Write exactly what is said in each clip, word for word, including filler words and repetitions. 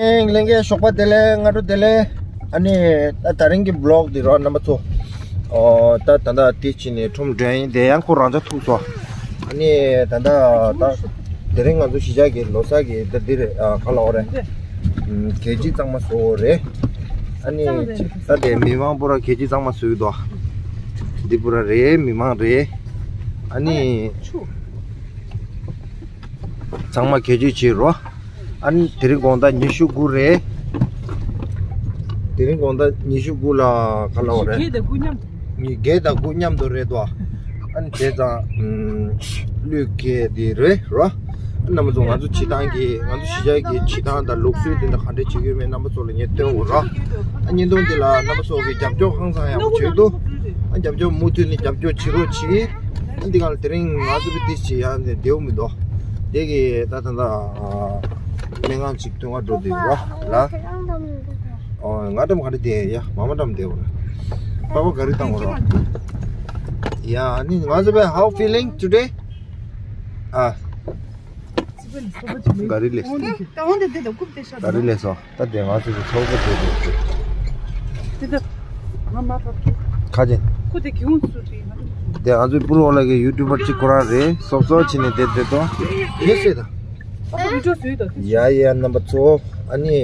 ལྷན་རྒྱས་ཞོགས་པ་བདེ་ལེགས། སྔ་དྲོ་བདེ་ལེགས། ཨ་ནི་ད་དེ་རིང་གི་བི་ལོག་འདི་རོ་རྣམ་པ་ཚོ། ཨོ་ད་ད་ད་དེ་ཕྱིན་ནས་ཁྲོམ་འགྲོ་ཡིན། དེ་ཡང་ཁོ་རང་ཚོ་ཐུག་སོང་། ཨ་ནི་ད་ད་ད་དེ་རིང་ང་ཚོ་གཞིས་ཆགས་ཀྱི་ལོ་གསར་གྱི་ད་འདི་རེད། ཨ་ག་ལ་འོ་རེད། ཨམ་གད་ཕྱིས་གཙང་མ་བཟོ་འོ་རེད། ཨ་ནི་ད་དེ་མི་མང་པོ་ར་གད་ཕྱིས་གཙང་མ་བཟོ་གི་འདུག་འདི་པུ་ར་རེད། མི་མང་རེད། ཨ་ནི་ཚང་མ་གད་ཕྱིས་བྱེད་རོ། ཨ་ནི་དེ་རིང་དགོང་དག་ཉི་ཤུ་དགུ་རེད། དེ་རིང་དགོང་དག་ཉི་ཤུ་དགུ་ལ་ག་ལ་འོ་རེད། ཉི་ཤུ་བརྒྱད་དང་དགུ་མཉམ་དུ། ཉི་བརྒྱད་དང་དགུ་མཉམ་དུ་རེད་དོ། ཨ་ནི་བྱས་ཙང་ཀླུ་གད་འདི་རེད་རོ། རྣམ་པ་ཚོ་ང་ཚོ་བྱེད་སྟངས་ཀྱི་ང་ཚོ་གཞིས་ཆགས་ཀྱི་བྱེད་སྟངས་དང་ལུགས་སྲོལ་འདི་འདྲ་ག་འདྲ་བྱེད་ཀྱི་ཡོད་མེད་རྣམ་པ་ཚོ་ལ་ངས་སྟོན་དགོས་རོ། ཨ་བརྙན་ཐུང་འདི་ལ་རྣམ་པ་ཚོ་གི་རྒྱབ་སྐྱོར་ཧང་སང་ཡག་པོ་བྱེད་འདུག་ཨ་རྒྱབ་སྐྱོར་མུ་མཐུད་ནས་རྒྱབ་སྐྱོར་བྱེད་རོགས་གྱིས། ཨ་འདི་ག་ལ་དེ་རིང་ང་ཚོ་གི་ཏིས་ཅི་ཡང་ནས་བདེ་བོ་མི་འདུག་དེ་གི་ད་ད་ད་སྨན་ཁང་ཅིག་ཐོན་ག་འགྲོ་དུས་རོ་ལ། ཨོ་ང་འགྲམ་ག་རེ་བསྡད་ཡ། མ་མ་འགྲམ་བསྡད་འོ་ར། པ་པ་ག་རེ་བཏང་འོ་ར། ཡ་ཨ་ནི་ང་ཚོ་བས། How feeling today? ཨ། ག་རེ་ལས། ག་རེ་ལས་སོ། ད་དེ་ང་ཚོ་གི་ཚོགས་པ་དེ་རེད། དེ་ད་ང་མ་རོགས་ཀྱི། ཁ་ཅན། ཁོ་དེ་གི་འུ་སུ་རེད། དེ་ང་ཚོའི་པུར་འོག་ལ་གི་ཡུ་ཊུབ་པར་གཅིག་ཁོ་རང་རེད། སོབ་སོབ་བྱས་ནས་དེ་དེ་དོ། དེ་བཤད་ད། ཨ་ཁོ་བི་ཌིའོ་བཟོས་ད། ཡ་ཡ་རྣམ་པ་ཚོ། ཨ་ནི།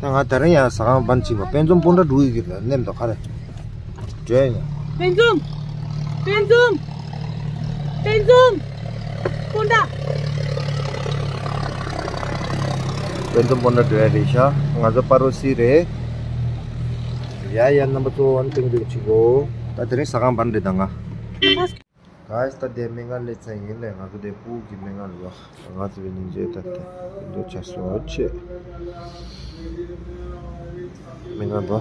ད་ང་དེ་རིང་ཡང་ཟ་ཁང་བན་ཅིག་པ་དཔལ་འཛོམས་སྤུན་ཟླ་འགྲོ་ཡི་གི་རེད། ནེམ་དོ་ཁ་རེ། འགྲོ་ཡ་ཡིན། དཔལ་འཛོམས། དཔལ་འཛོམས། དཔལ་འཛོམས། སྤུན་ཟླ། དཔལ་འཛོམས་སྤུན་ཟླ་འགྲོ་ཡ་རེད་ཤག་ང་ཚོ་པ་རོ་སི་རེད། ཡ་ཡ་རྣམ་པ་ཚོ། ཨ་ནི་སྟེང་དུ་ཆུ་གོ་ད་དེ་རིང་ཟ་ཁང་བན་རེད་ད་ང་། གཱས། ད་དེ་སྨན་ཁང་སླེབས་ཚར་ཡིན་ལས། ང་ཚོ་དེ་ཕྲུ་གུ་གི་སྨན་ཁང་ལ་ཡོད། ང་ཚོ་བའི་སྙིང་རྗེ་ད་དེ་འདོད་ཆགས་སོ་ཆེ། སྨན་ཁང་དུ་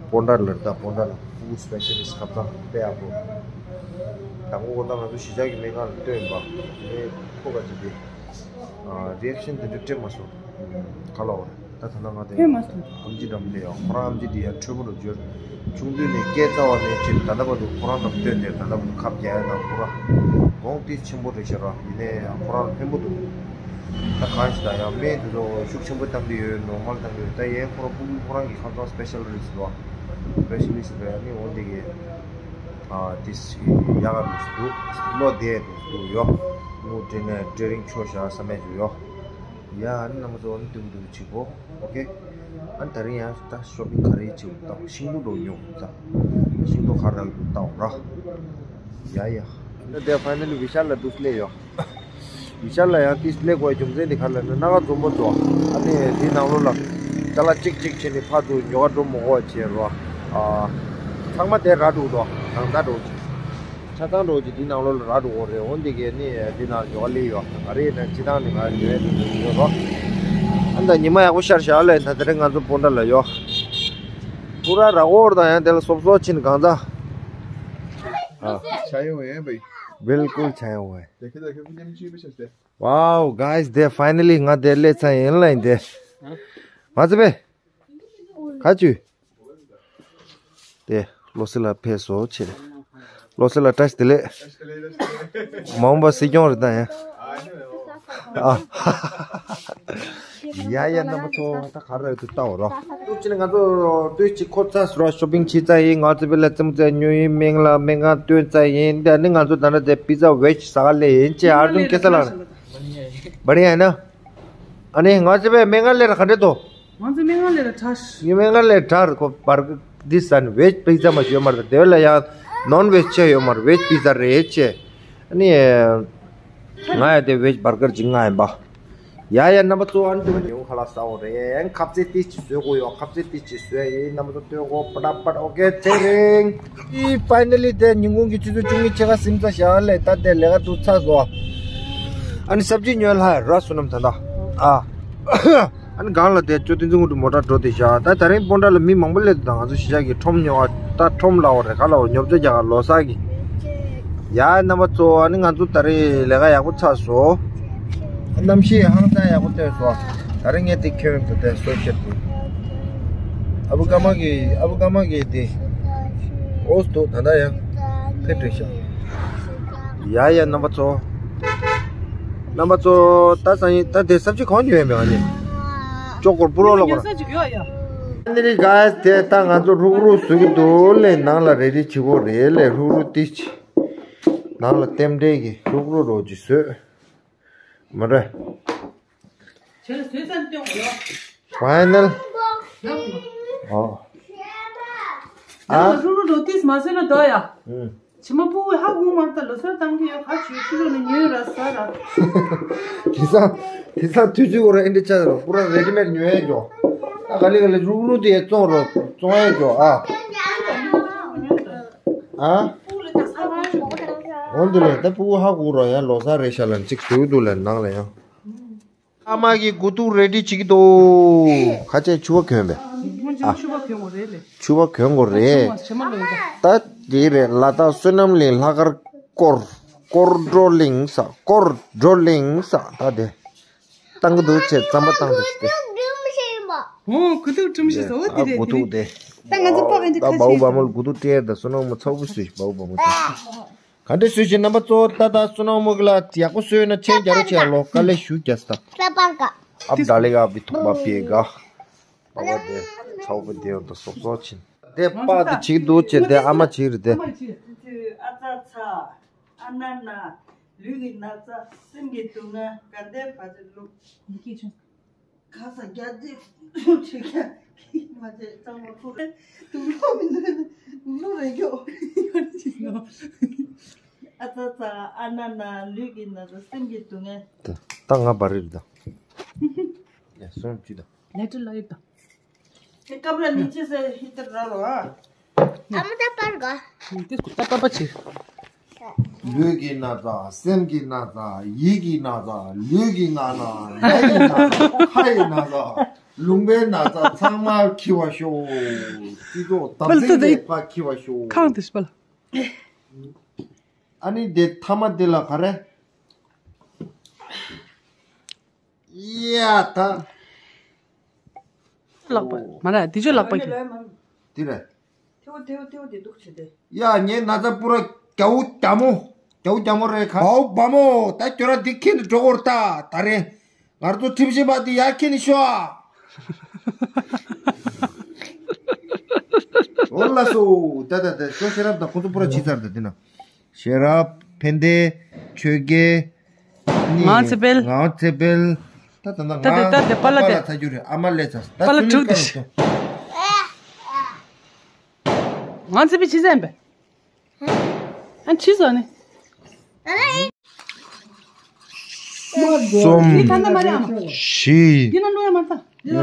སྤོན་ཊ་ལ་ད་སྤོན་ཊ་ལ་ཕྲུ་གུ་སི་པེ་ཤལ་ལི་སི་ཊི་ཁ་ཚང་དཔེ་ཡག་པོ། དང་པོ་ད་ང་ཚོ་གཞིས་ཆགས་ཀྱི་སྨན་ཁང་ལ་སྟོན་པ་ངས་ཁོ་ག་ཅི་དེ། རི་ཨེག་ཤན་དེ་འདྲ་སྤྲད་མ་སོང་། ག་ལ་འོ་རེད། ད་ད་ལྟ་ང་དེ་ཕན་མ་སོང་། ཨམ་ཆི་འགྲམ་ལས་ཡོང་། ཁོ་རང་ཨམ་ཆི་དེ་ཡང་འཕྲོད་པོ་རུ་འབྱོར། ཆུང་དུས་ནས་སྐད་རྩ་བ་ནས་ཕྱིན། ད་ལྟ་བར་དུ་ཁོ་རང་དང་བསྟུན་ནས་ད་ལྟ་བར་དུ་ཁབ་རྒྱག་ཡ་དང་ཁོ་རང་གོང་ཏིས་ཆེན་པོ་རེད་ཤག་ར། ཡིན་ནའི་ཡང་ཁོ་རང་ལ་ཕན་པོ་འདུག་ད་གང་ཞིག་ད་ཡང་སྨན་དེ་ཚོ་ཤུགས་ཆེན་པོ་བཏང་གི་ཡོད། ནོར་མལ་བཏང་གི་ཡོད། ད་ཡན་ཁོ་རང་ཕྲུ་གུ་ཁོ་རང་གི་ཁ་ཚང་སི་པེ་ཤལ་ལི་སི་ཊི་རེད་བ། སི་པེ་ཤལ་ལི་སི་ཊི་རེད། ཨ་ནི་འོ་འདི་གི་ཨ་ཏིས་ཡག་ག་འདུག་འདུག་བློ་བདེ་འདུག་འདུག་ཡོ། མུ་མཐུད་ནས་ཊི་རེ་ནིང་ཆོག་ཤག་བསམ་ཡ་ཞིག་ཡོད། ཡ་ཨ་ནི་རྣམ་པ་ཚོ་ཨ་ནི་སྟུག་སྟུག་བྱེད་གོ། ཨོ་ཁེ། ཨ་ནི་དེ་རིང་ཡང་ད་ཤོ་པིང་ག་རེ་བྱེད་དགོས་དང་། ཤིང་ཏོག་འགྲོ་ཉོ་དང་། ཤིང་ཏོག་ག་རེ་རག་འདུག་ལྟ་འོ་ར། ཡ་ཡ། ཨ་ནི་དེ་ཕའི་ནལ་ལི་བི་ཤཱལ་ལ་འདུག་སླེབས་ཡོད། བི་ཤཱལ་ལ་ཡང་ཏིས་སླེབས་དགོས་རྒྱུ་མཚན་དེ་ག་ལ་ནི་སྣ་ཁ་འཛོམས་པོ་ཚོ། ཨ་ནི་དེའི་ནང་ལོགས་ལ་ཅ་ལག་གཅིག་གཅིག་བྱས་ནས་ཕར་ཚུར་ཉོ་ག་འགྲོ་མི་དགོས་བྱས་རོ། ཨ། ཚང་མ་དེ་རག་འདུག་དོ། ནང་ད་འགྲོ་ཆ་ཚང་འགྲོ་ཅིག་དེའི་ནང་ལོགས་ལ་རག་འགྲོ་གོ་རེད། འོ་འདི་གས་ནི་དེའི་ནང་ཉོ་ག་སླེབས་ཡོད། ག་རེ་ཡིན་ན་སྤྱི་བཏང་ནི་ང་ཉོ་ཡ་དེ་ཉོ་རོ། ཨ་ད་ཉི་མ་ཡག་པོ་ཤར་ཤག་ལས། ད་དེ་རིང་ང་ཚོ་སྤོན་ཊ་ལ་ཡོད། ཕུ་ར་ར་འོར་དང་ཡང་དེ་ལ་སོབ་སོབ་ཕྱིན་གང་ཚ། ཨ། ཆ་ཡོང་ཡིན་པས། བིལ་ཀུལ་ཆ་ཡོང་བས། Wow, guys, they finally ང་དེ་སླེབས་ཚར་ཡིན་ལ་ཡིན་དེ། ང་ཚོ་པས། ག་ཅུ། དེ་བློ་སེ་ལ་ཕེབས་སོ་ཆེ། བློ་སེ་ལ་བཀྲ་ཤིས་བདེ་ལེགས། མ་འོངས་པ་སྲིད་སྐྱོང་རེད་ད་ཡ། ཨ། ཡ་ཡ་རྣམ་པ་ཚོ་ད་ག་རེ་རེད་འདུག་ལྟ་འོ་རོ། སློབ་ཆེན་ང་ཚོ་དུས་གཅིག་ཁོ་ཚ་ཟེར་བ་ཤོ་པིང་བྱས་ཚར་ཡིན། ང་ཚོ་བི་ལ་རྩེད་མོ་རྩེ་ཉོ་ཡིན། སྨན་ལ་སྨན་ཁང་སྟོན་ཚར་ཡིན། ད་ནི་ང་ཚོ་ད་ནི་དེ་པི་ཛ་ཝེཇ་ཟ་ག་སླེབས་ཡིན་ཅེས། ཨར་ཇུན་ཁེ་ས་ལ་བ་ནི་ཡ་ཡིན་ན། ཨ་ནི་ང་ཚོ་བས་སྨན་ཁང་སླེབས་ན་ག་འདྲ་འདུག་ང་ཚོ་སྨན་ཁང་སླེབས་ན་དྲག་ངའི་སྨན་ཁང་སླེབས་དྲག་རེད། ཁོ་བར་འདི་ཟ་ནི་ཝེཇ་པི་ཛ་མ་ཞིག་ཡོད་མ་རེད། དེ་བས་ལ་ཡང་ནོན་ཝེཇ་ཆེ་ཡོད་མ་རེད། ཝེཇ་པི་ཛ་རེད་ཆེ། ཨ་ནི་ང་ཡང་དེ་ཝེཇ་བར་གར་ཅིག་མངགས་ཡིན་པ། ཡ་ཡ་རྣམ་པ་ཚོ། ཨ་ནི་དེ་བས་ཉེ་བོ་ཁ་ལག་ཟ་འོ་རེད། ཁ་ཟས་ཏིས་ཅིག་བཟོས་དགོས་ཡོད། ཁ་ཟས་ཏིས་ཅིག་བཟོས་ཡིན། རྣམ་པ་ཚོ་སྟོན་གོ་པ་ཏྲ་པ་ཏྲ། ཨོ་ཁེ། ཚེ་རིང་། ཕའི་ནལ་ལི་དེ་ཉིན་གུང་གི་ཆུ་ཚོད་བཅུ་གཉིས་ཕྱེད་ཀ་ཟིན་ཚར་ཤག་ལས། ད་དེ་ལས་ཀ་འགྲོ་ཚར་སོང་། ཨ་ནི་སབ་ཇི་ཉོས་ལྷ་ར་བསོད་ནམས་ད་ད། ཨ། ཨ་ནི་སྒང་ལ་དེ་ཅོ་བསྟན་འཛིན་ཀུན་གྲུབ་མོ་ཊ་འགྲོ་དེ་བཞག་ད་དེ་རིང་སྤོན་ཊ་ལ་མི་མང་པོ་སླེབས་འདུག་ད་ང་ཚོ་གཞིས་ཆགས་ཀྱི་ཁྲོམ་ཉོ་བ། ད་ཁྲོམ་ལ་འོ་རེད། ག་ལ་འོ། ཉོ་ཆ་རྒྱག་ག་ལོ་གསར་གྱི། ཡ་རྣམ་པ་ཚོ། ཨ་ནི་ང་ཚོ་ད་རེས་ལས་ཀ་ཡག་པོ་ཚར་སོང་། གནམ་གཤིས་ཧང་སང་ཡག་པོ་ཐོན་སོང་། ད་རེས་ངས་དེ་ཁྱོད་ཚོ་དེ་སོ་ཤེར་དུ། ཨ་བུ་ཀ་མ་གི་ཨ་བུ་ཀ་མ་གི་དེ། ཨོས་དུ་ད་ད་ཡང་ཕེབས་དྲན་ཤག་ཡ་ཡ་རྣམ་པ་ཚོ། རྣམ་པ་ཚོ། ད་སང་ཉིན་ད་དེ་སབ་ཇི་གང་ཉོས་ཡོད་མེད་ཨ་ནི། ཅོག་གོར་པུ་རོ་ལ་གོར། ཉོ་ས་ཅིག་ཡོད་ཡ། ཨ་ནི་ག་དེ་ད་ང་ཚོ་ཧྲུག་ཧྲུག་བཟོ་གི་འདུག་ལས་ནང་ལ་རེ་ཌི་བྱེད་དགོས་རེད་ལས། ཧྲུག་ཧྲུག་ཏི་ཅི་ནང་ལ་ལྟེམ་འབྲེལ་གྱི་ཧྲུག་ཧྲུག་རོ་ཅིག་བཟོས། མ་རེད། ཁྱེད་ལ་བཟོས་ཙམ་སྟོན་དགོས་ཡོད། ཕའི་ནལ། ལབ་དགོས། ཨོ། ཨ། ང་ཧྲུག་ཧྲུག་རོ་ཏིས་མ་བཟོས་ན་འདོད་ཡ། ཨུམ། ཕྱི་མ་ཕྲུ་གུ་ཧ་གོ་མ་ཐག་ལོ་སར་བཏང་གི་ཡོད། ཁ་ཆུ་ཆུ་ལོ་ནས་ཉོས་ར་ཟ་ར། དེ་སང་དེ་སང་དུས་ཚོད་འོ་ར་ཨེ་འདྲ་ཆགས་ར་པུ་ར་རེ་ཌི་མེཌ་ཉོ་ཡས་འགྱོ། ད་ག་ལེ་ག་ལེ་རུག་རུག་དེ་བཙོང་རོ་བཙོང་ཡས་འགྱོ་ཨ། ཨ། འོ་འདི་ལས་ད་ཕྲུ་གུ་ཧ་གོ་རོ་ཡ་ལོ་སར་རེད་ཤག་ལ་གཅིག་བཟོས་འདུག་ལ་ནང་ལ་ཡང་། ཨ་མ་གི་དགུ་ཐུག་རེ་ཌི་བྱེད་ཀྱི་འདུག་ཁ་ཆེ་ཕྱུ་པ་གྱོན་པས། ཨ། ཕྱུ་པ་གྱོན་དགོས་རེད་ལས། ཕྱུ་པ་གྱོན་དགོས་རེད། ད་དེ་རེད་ལ་དྭགས་བསོད་ནམས་གླིང་ལྷག་དཀར་སྐོར་སྐོར་བགྲོ་གླེང་ས་སྐོར་བགྲོ་གླེང་ས་ད་དེ་བཏང་གི་འདུག་ཅེས་རྩམ་པ་བཏང་འདུག་སྟེ། ཨོ་དགུ་ཐུག་སྒྲོམ་གཞི་བཟོ་བ་དེ་རེད་ཨ་དགུ་ཐུག་དེ། ད་ང་ཚོ་པགས་ཨེ་འདྲ་ད་ཁ་བའུ་ཤས་བ་མོ་ལ་དགུ་ཐུག་སྤྲད་ད་བསོད་ནམས་མོ་ཚོགས་པ་སུས་བའུ་བ་མོ་དེ། ག་འདྲ་ཞུ་ཞིག་རྣམ་པ་གཙོ་བོ་ད་ལྟ་བསོད་ནམས་དམུ་གི་ལ་ཡག་པོ་བཟོས་ན་མཆན་རྒྱག་རོགས་བྱས་ལོ། དཀའ་ལས་ཞུ་རྒྱག་སྟབས། ཨབ་ད་ལེ་ག་བི་ཐུག་པ་པིའི་ག། པ་པ་དེ་ཚའོ་པ་དེ་འོ་ད་སོབ་སོབ་ཕྱིན། དེ་པ་དེ་བྱེད་འདུག་ཅེས་དེ་ཨ་མ་བྱེད་རེད་དེ། ཨ་ཙ་ཚ། ཨ་ན་ན། ལུས་ཀྱི་ན་ཚ། སེམས་ཀྱི་སྡུག་བསྔལ། དགའ་ལྡན་བར་ཆད་ལུག་ག་ས་རྒྱ་ཆེ་ཆུ་རྒྱ་མ་ཆེ་གཙང་མ་ཁུ་དུག་ལོག་མི་འདུག་དུག་ལོག་རེ་མགྱོགས། ཨ་ཙ་ཙ། ཨ་ན་ན། ལུས་ཀྱི་ན་ཚ། སེམས་ཀྱི་སྡུག་བསྔལ། ད་ད་ང་བ་རིར་ད། ཡ་སོང་ཅི་ད། ལེ་ཏྲི་ལ་ཡིབ་ད། དེ་སྐབས་ར་ནི་ཅི་ཟེར་ཧི་ཏར་ར་ལོ་ཨ། ཨ་མ་ད་པར་ག་དེ་སྐུ་ད་པ་པ་ཆེ། ལུས་ཀྱི་ན་ཚ། སེམས་ཀྱི་ན་ཚ། ཡིད་ཀྱི་ན་ཚ། ལུས་ཀྱི་ན་ཚ། ལས་ཀྱི་ན་ཚ། ཁ་ཡི་ན་ཚ། ལུང་པའི་ན་ཚ་ཚང་མ་འཁྱེར་བ་ཤོག་སྤྱི་ཚོགས་བདག་འཛིན་ལས་ཕར་འཁྱེར་བ་ཤོག་ཁང་དེ་སྤ་ལ། ཨ་ནི་དེ་ཐ་མ་དེ་ལ་ག་རེ། ཡ་ད། ལག་པ། མ་ར་དེ་ཆོས་ལག་པ་གི། དེ་རེད། ཐེའུ་ཐེའུ་ཐེའུ་དེ་འདུག་བྱེད་དེ། ཡ་ངའི་ན་ཚ་པུ་ར་རྒྱ་བོ་རྒྱ་མོ། རྒྱ་བོ་རྒྱ་མོ་རེད་ཁ། བའོ་བ་མོ་ད་ཁྱོད་ར་འདི་ཁྱེར་ནས་འགྲོ་གོ་ར་ད་ད་རེད། ང་ཚོ་ཁྲིམས་ཤེས་པ་འདི་ཡར་ཁྱེར་ནས་ཤོག་ཨ། འོ་ལགས་སོ། ད་ད་ད་ཤོག་ཤེས་རབ་དང་ཁོ་ཚོ་པུ་ར་ཕྱི་ཚར་ད་འདི་ན། ཤེས་རབ། ཕན་བདེ། ཆོས་རྒྱལ། ངག་ཚེ་འཕེལ། ངག་ཚེ་འཕེལ། ད་ད་ད་ད་ད་ད་ད་པཱ་ལགས་པཱ་ལགས་དེ། ཚ་རྒྱུ་རེད། ཨ་མ་ལས་ཚ་ད་པཱ་ལགས་སུ་དྲུག་དེ་ནི་ཤི། ངག་ཚེ་འཕེལ་ཕྱི་ཚར་ཡིན་པས། ཨ་ཕྱི་ཚར་ནི། གསུམ། འདི་ད་ད་མ་རེད་ཨ་མ། བཞི། འདི་ན་ལོ་ཡ་མ་ད། ལྔ།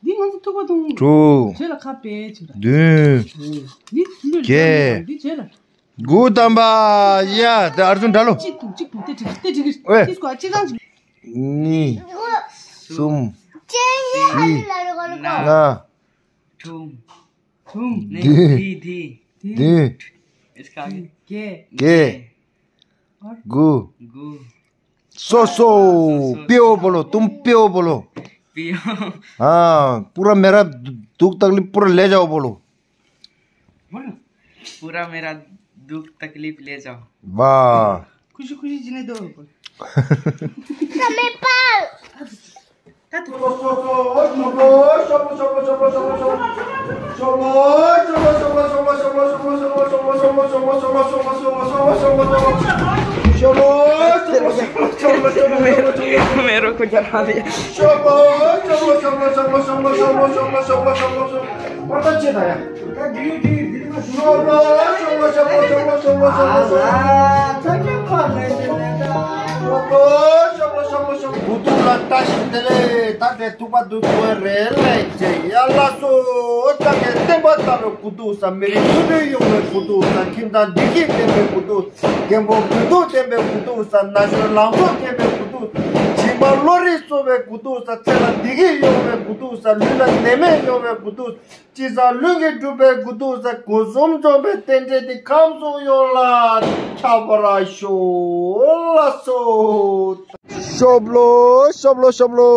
འདི་ང་ཚོ་ཐུག་པ་དང་། དྲུག་རྗེས་ལ་ཁ་པེ་ཅིག་ལ། བདུན། འདི་ལུས་བརྒྱད། འདི་རྗེས་ལ། དགུ་ཐམ་པ། ཡ་དེ་ཨར་ཇུན་འདྲ་ལོ། གཅིག་ཏུ་གཅིག་ཏུ་ཏེ་ཏྲིག་ཏེ་ཏྲིག་ཨོའེ། ཏེ་སྐོར་གཅིག་གང་གཅིག་གཉིས། གསུམ། བཞི། གྲུང་གྲུང་བདུན། བདུན། བདུན། བདུན། བརྒྱད། དགུ། དགུ། སོ་སོ། པེའོ་བོ་ལོ། ཏུམ་པེའོ་བོ་ལོ། པེའོ། ཨ། पूरा मेरा दुख तकलीफ पूरा ले जाओ बोलो। पूरा मेरा दुख तकलीफ ले जाओ। वाह। खुशी खुशी जीने दो। समय पार। मेरो को जरा दे। དགུ་ཐུག་ལ་བཀྲ་ཤིས་བདེ་ལེགས། ད་དེ་ཐུག་པ་འདུག་དགོས་རེད་ལས་ཅེ་ཡ་ལ་སོ། ཅག་གི་བསྟན་པ་ལྟ་རུ་དགུ་ཐུག་ས། མི་རིགས་མཐུན་སྒྲིལ་ཡོང་བའི་དགུ་ཐུག་ས། ཁྱིམ་ཚང་བདེ་སྐྱིད་ལྡན་པའི་དགུ་ཐུག་ས། རྒན་པོ་རྒུད་ཐུག་ལྡན་པའི་དགུ་ཐུག་ས། ན་གཞོན་ལངས་ཕྱོགས་ལྡན་པའི་དགུ་ཐུག་ས། བྱིས་པ་བློ་རིག་གསོ་བའི་དགུ་ཐུག་ས། ཚེ་ལ་བདེ་སྐྱིད་ཡོང་བའི་དགུ་ཐུག་ས། ལུས་ལ་ནད་མེད་ཡོང་བའི་དགུ་ཐུག་ས། ཅི་བསམ་ལྷུན་གྱིས་གྲུབ་པའི་དགུ་ཐུག་ས། སྒོ་གསུམ་འཛོམས་པའི་རྟེན་འབྲེལ་འདི་ཁམས་གསུམ་ཡོངས་ལ་ཁྱབ་པར་ཤོག་ལགས་སོ། ཤོབ་ལོ་ཤོབ་ལོ་ཤོབ་ལོ།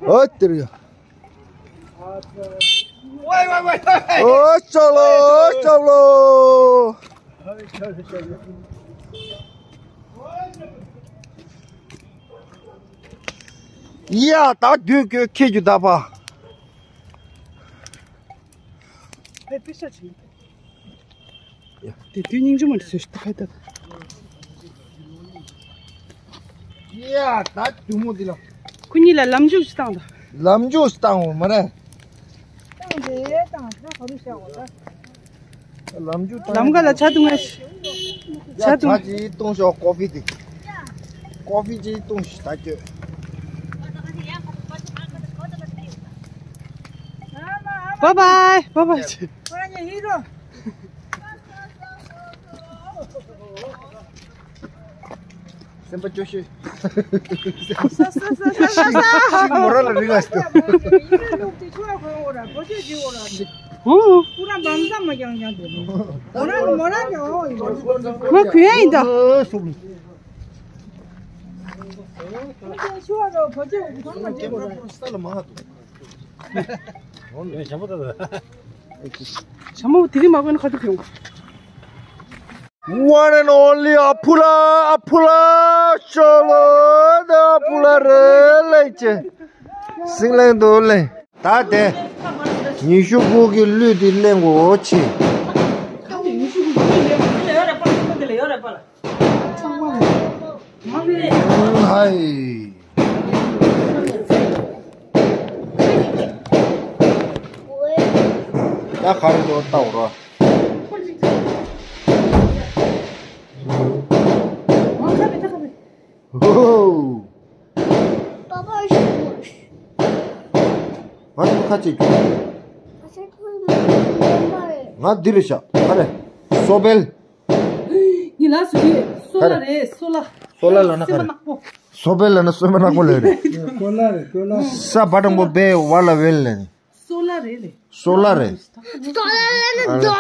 ཨོ་དེ་རེད། ཨོ་ཤོབ་ལོ་ཤོབ་ལོ། ཡ་ད་དུས་ཀྱི་ཁྱེད་ཀྱི་ད་ཕ། ཕེ་ཕེ་ཤ་ཆེ། དེ་དུས་སྙིང་རྗེ་མ་འདྲ་བཟོས་ཤིག་ད་ཕེ་ད། ཡ་ད་དུས་མོ་དེ་ལ། ཁོ་གཉིས་ལ་ལམ་འཇུག་ཞིག་བཏང་ད། ལམ་འཇུག་ཞིག་བཏང་འོ་མ་རེད། བཏང་དེ་བཏང་ད་ག་རུ་བཞག་འོ་ད། ལམ་འཇུག་བཏང་། ལམ་ཁ་ལ་ཇ་འཐུང་ངས། ཇ་འཐུང་། ཇ་ཅིག་བཏུང་ཤོག་ཀོ་ཕི་དེ། ཀོ་ཕི་ཅིག་བཏུང་ཞིག་ད་ཁྱོད། བཱའི་བཱའི། བཱའི་བཱའི། སེམས་པ་སྐྱོ་ཤོས། ཤིག་མོ་ར་ལ་རིང་ང་སྟོ། ཧུ། ང་གུས་ཡ་ཡིན་ད། ཇ་མོ་དེ་རིང་མ་གོན་ཁ་ཐུག་ཡོང་། One and only ཨ་ཕུ་ལ། ཨ་ཕུ་ལ་ཤོ་ལོ། ཨ་ཕུ་ལ་རེ་ལེ་ཅེ། སིང་ལེང་དུ་ལེ། ད་དེ། ཉི་ཤུ་དགུ་གི་གླུད་དེ་ལེན་གོ་ཆེ། ཧའི། ད་ག་རེ་འདུག་ལྟ་འོ་ར། ཧོ། ང་ཚོ་ཁ་ཅིག་ང་འདི་རེད་ཤག་ག་རེ། སོ་བེལ། ཉི་ལ་སུ་རེད། སོ་ལ་རེད། སོ་ལ། སོ་ལ་ལ་ན་ག་རེ། སེམས་པ་ནག་པོ། སོ་བེལ་ལ་ན་སོ་མ་ནག་པོ་ལ་རེད། ཀོ་ལ་རེད། ཀོ་ལ། ས་བ་དང་པོ་བེ་བ་ལ་བེལ་ལ་ནི། སོ་ལ་རེད་ལེ། སོ་ལ་རེད། སོ་ལ་ལ་ན་དོ།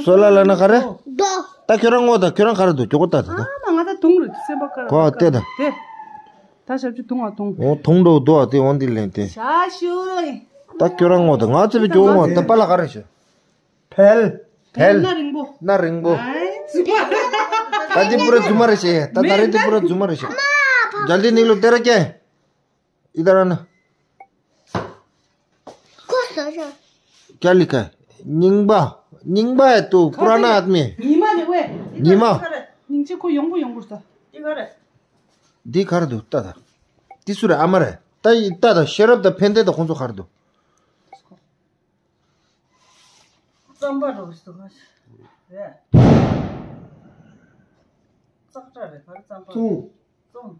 སོ་ལ་ལ་ན་ག་རེ། དོ། ད་ཁྱོད་རང་ངོ་ད་ཁྱོད་རང་ག་རེ་འདུག་ཅོ་གོ་ད་ད་ད། ཨ་མ་ང་ད་དུང་རེད། སེམས་པ་དཀར་གོ་བལྟས་ད། དེ། ད་ཞབས་ཀྱི་དུང་བ་དུང་། འོ་དུང་འགྲོ་འདུག་བ་དེ་འོ་འདི་ལེན་དེ། ཤ་ཤུ། ད་ཁྱོད་རང་ངོ་ད་ང་ཚོ་བའི་ཅོ་གོ་ངོ་ད་པ་ལ་ག་རེ་ཤོད། ཕལ། ཕལ། ཕལ་སྣ་རིང་པོ། སྣ་རིང་པོ། ཨའི་ཙི་པ། ད་འདི་པུ་ར་རྫུན་མ་རེད་ཤེས། ད་ད་རེད་འདི་པུ་ར་རྫུན་མ་རེད་ཤེས། རྒྱལ་ལྡན་ནིང་ལོ་དེ་ར་ཀྱེ། ཨི་ད་ར་ན། ཁོ་ས་ར། ཀྱ་ལི་ཀ། རྙིང་པ། རྙིང་པ་ཡ་ཏུ་པུ་ར་ན་ཨ་མི། ཉི་མ་རེད་ཝེ། ཉི་མ། སྙིང་རྗེ་ཁོ་ཡོང་པོ་ཡོང་པོ་ས། འདི་ག་རེད། འདི་ག་རེ་འདུག་ལྟ་ད། འདི་སུ་རེད། ཨ་མ་རེད། ད་ཡི་ལྟ་ད། ཤེས་རབ་དང་ཕན་བདེ་དང་ཁོང་ཚོ་ག་རེ་འདུག་རྩམ་པ་རོ་ཞིག་ཏུ་ཁ་ཞིག་རེད། ཙག་སྒྲ་རེད། ག་རེ་རྩམ་པ། ཙོང་། ཙོང་།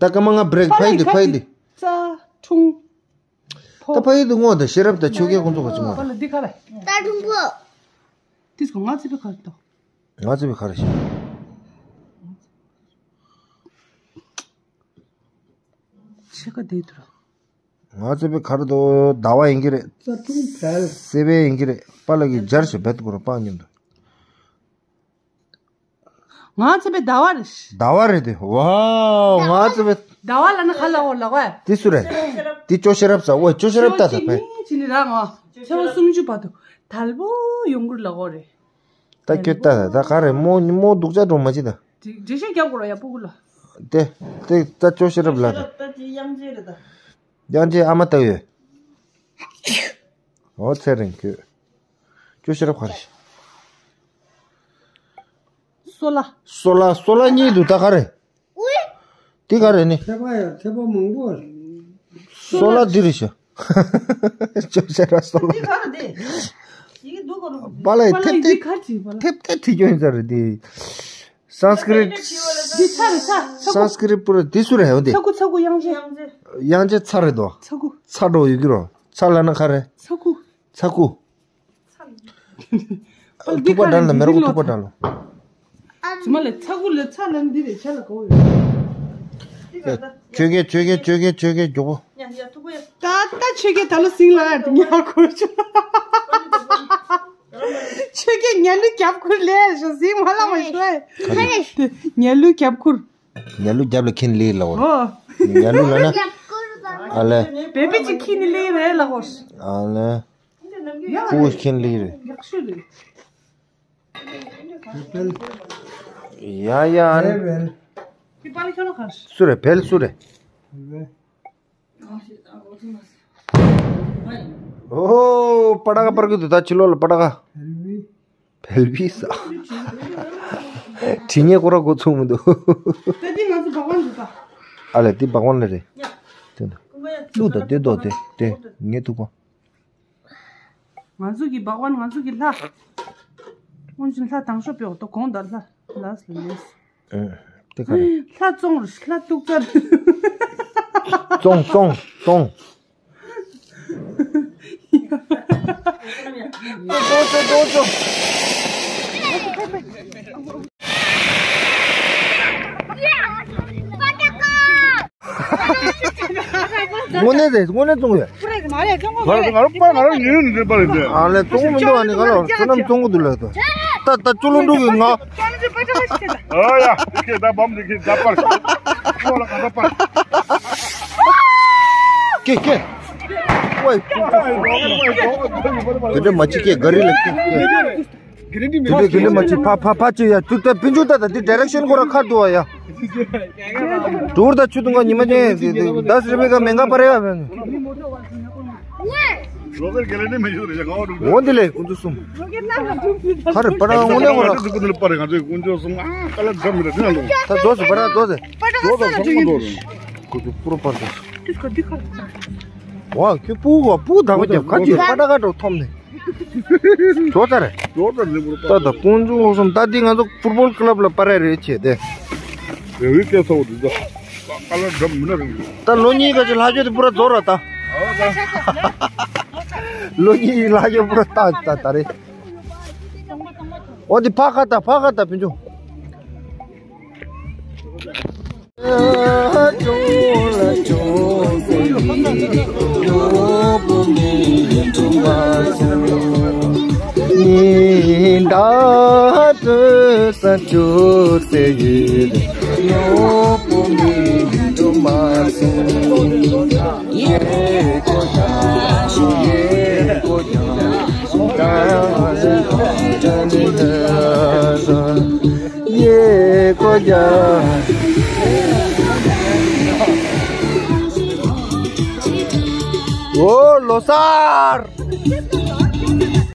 ད་སྐར་མ་ལྔ་བྷི་རེག་ཕ་ཡི་དུ་ཕ་ཡི་དུ། ཙ་ཁྲུང་། ད་ཕ་ཡི་དུ་ངོ་ད་ཤེས་རབ་ད་ཆོས་སྐལ་ཁོང་ཚོ་ག་ཅི་ངོ་། པ་ལ་འདི་ག་རེད། ད་ཁྲུང་པོ། ཏིས་ཁོ་ང་ཚེ་བའི་ག་རེ་ཏོ། ང་ཚེ་བའི་ག་རེ་ཤེས། ཕྱེད་ཀ་བསྡད་འདུག་ར། ང་ཚོ་པའི་ག་རེ་འདུག་ཟླ་བ་ཡིན་གྱི་རེད། རྩ་ཁྲུང་བལ། སེ་བའི་ཡིན་གྱི་རེད། པཱ་ལགས་ཀྱིས་སྦྱར་ཞིག་བེད་དུ་བུ་ར་སྤང་མཉམ་དུ། ང་ཚོ་པའི་ཟླ་བ་རེད། ཟླ་བ་རེད་དེ། ཝའོ། ང་ཚོ་པའི། ཟླ་བ་ལ་ནི་ཁ་ལ་འོ་ལ་བ། དེ་སུ་རེད། དེ་ཅོ་ཤེས་རབ་ས། ཝའོ་ཅོ་ཤེས་རབ་ལྟ་ད་ཕེ། ཅི་ནི་ར་ང་། ཚེ་བ་སུམ་ཅུ་བར་དུ་དལ་པོ་ཡོང་གི་ལ་འོ་རེད། ད་ཁྱོད་ལྟ་ད་ད་ག་རེ་མོ་མོ་སྡུག་ཅག་འགྲོ་མ་ཅི་ད། འགྲེལ་བཤད་རྒྱབ་དགོས་ར་ཡ་སྤུ་གུ་ལ། དེ་དེ་ད་ཅོ་ཤེས་རབ་ལ་རེད། ད་ཅི་དབྱངས་ཅན་རེད་ད། དབྱངས་ཅན་ཨ་མ་ལྟ་ཡོད། འོ་ཚེ་རིང་ཁྱོད། ཅོ་ཤེས་རབ་ག་རེ། སོ་ལ། སོ་ལ་སོ་ལ་གཉིས་འདུག་ད་ག་རེ། དེ་ག་རེ་ནི། མཁས་པ་ཡང་མཁས་པ་མང་པོ་རེད། སོ་ལ་འདི་རེད་ཤག་ཅོ་ཤེས་རབ་སོ་ལ། འདི་ག་རེ་འདི། ཡི་གེ་འདུག་ག་རུ། པཱ་ལགས་པཱ་ལགས་ཐེབས་འདི་ཐེབས་ག་ཅི་པཱ་ལགས། ཐེབས་ཐེབས་ཐེབས་སྐྱོན་ཡིན་ས་རེད་འདི། སཾ་སྐྲྀཏ། འདི་ཚ་རེད་ཚ། ཚ་ཁུ། སཾ་སྐྲྀཏ་པུ་ར་འདི་སུ་རེད་འོ་འདི། ཚ་ཁུ་ཚ་ཁུ་དབྱངས་ཅན། དབྱངས་ཅན་ཚ་རེད་དོ། ཚ་ཁུ། ཚ་འགྲོ་ཡོད་ཀྱི་རོ། ཚ་ལ་ན་ག་རེ། ཚ་ཁུ། ཚ་ཁུ། ཨ་ཐུག་པ་འདྲ་ལ་མེ་རོ་ཐུག་པ་འདྲ་ལོ། ཚུ་མ་ལ་ཚ་ཁུ་ལ་ཚ་ལ་འདི་རེད་ཆ་ལ་གོ་ཡོད། ཆོས་རྒྱལ་ཆོས་རྒྱལ་ཆོས་རྒྱལ་ཆོས་རྒྱལ་མགྱོགས་པོ། ད་ད་ཆོས་རྒྱལ་ད་ལོ་སིང་ལ་ཉ་ཁུར་ཆོ། ཆོས་རྒྱལ་ཉ་ལུས་རྒྱབ་ཁུར་ལས་ཞོ་སིང་མ་ལ་མ་ཞོ། ཉ་ལུས་རྒྱབ་ཁུར། ཉ་ལུས་རྒྱབ་ལ་ཁྱེར་ལས་ལ་འོ། ཉ་ལུས་ལ་ན། ཨ་ལེ། བེ་བེ་ཅིག་ཁྱེར་ནི་ལས་རེད་ལ་འོ། ཨ་ལེ། ཕྲུ་གུ་ཁྱེར་ལས་རེད། ཡག་ཤོས་རེད། ཡ་ཡ་ཨན། སུ་རེད་བལ་སུ་རེད། ཨོ་པ་ཏྲ་ག་པར་གི་འདུག་ད་ཕྱི་ལོགས་ལ་པ་ཏྲ་ག། བལ་བི་ས། དྲི་ངད་ཁོ་ར་གོ་ཚུགས་མི་འདུག་ད་འདི་ང་ཚོ་བག་བ་འདུག་ད། ཨ་ལས་འདི་བག་བ་ལ་རེད། དེ་འདུག་ཀླུ་ད་དེ་འདུག་དེ་དེ་ངས་ཐུག་པ། ང་ཚོ་གི་བག་བ་ང་ཚོ་གི་ལྷ། སྔོན་ཆུང་ལྷ་དང་ཤོ་པེའོ་ཏོ་གོང་ད་ལྷ། ལ་སི་ལེ་སི། ཨེ། དེ་ག་རེད། ལྷ་བཙོང་རུ་ལྷ་ཏུག་ཙར། བཙོང་བཙོང་བཙོང་། དངོས་གནས་རེད། དངོས་གནས་བཙོང་གི་ཡོད། ང་རང་ང་རང་པ་ང་རང་ཉོས་ནས་འདྲེན་པ་རེད་དེ། ཨ་ལས་བཙོང་མི་འདུག་ཨ་ནི་ག་ལ་བསོད་ནམས་བཙོང་གི་འདུག་ལབ་དོ། ད་ད་ཅུ་ལུ་འགྲོ་གི་ང་། ཨ་ཡ་ཁྱེད་ད་བམ་འདི་ཁྱེད་ད་པར་ཁོ་ལ་ག་ད་པར། ཀེ་ཀེ། ཝེ། དེ་འདྲ་མ་ཅིག་ཀེ་ག་རི་ལ་ཀེ་ཀེ། དེ་འདྲ་དེ་འདྲ་མ་ཅིག་ཕ་ཕ་ཕ་ཅིག་ཡ་ཅུ་ད་ཕིན་ཅུ་ད་ད་དེ་ཌི་རེག་ཤན་ཁོ་ར་ཁར་འདུག་ཨ་ཡ། དུར་ད་ཆུ་དུང་ག་ཉི་མ་ཅན་དེ་དེ་ད་སི་རི་བེ་ག་མེན་ག་པ་རེ་ཡ། རོ་གེར་གེ་ལེ་ནི་མི་ཞུ་རེ་ང་འོ་འདི་ལས་ཀུན་ཏུ་གསུམ། ཁ་རེ་པ་ར་འོ་ནས་འོ་ར། ད་རྫོགས་སུ་པ་ར་རྫོགས་སུ། ད་རྫོགས་སུ་པ་ར་རྫོགས་སུ། རྫོགས་སུ་སོང་མ་རྫོགས་སུ། ཀུན་ཏུ་པུ་ར་པར་རྫོགས་སུ། ཝ་ཁྱོད་པུ་བ་པུ་ད་བ་རྒྱབ་ཁ་ཅིག་པ་ར་ག་འགྲོ་ཐོམ་ནས། རྫོགས་ཚར་རེད། རྫོགས་ཚར་རེད་པུ་ར་པར། ད་ད་ཀུན་ཏུ་གསུམ་ད་འདི་ང་ཚོ་ཕུར་བོལ་ཀི་ལབ་ལ་པ་ར་རེད་བྱས་ཏེ། རེ་བའི་སྐད་ཚ་བོ་འདི་ད། ཨ་ལ་འགྲམ་མི་ན་རིང་། ད་ལོ་གཉིས་ཀ་ཅིག་ལྷག་རྒྱུ་དེ་པུ་ར་རྫོགས་ར་ད། ལོ་གཉིས་ལྷག་རྒྱུ་པུ་ར་ད་ད་ད་རེད། འོ་དེ་ཕ་ཁ་ད་ཕ་ཁ་ད་ཕུན་ཆུང་། ཨོ་ལོ་སར།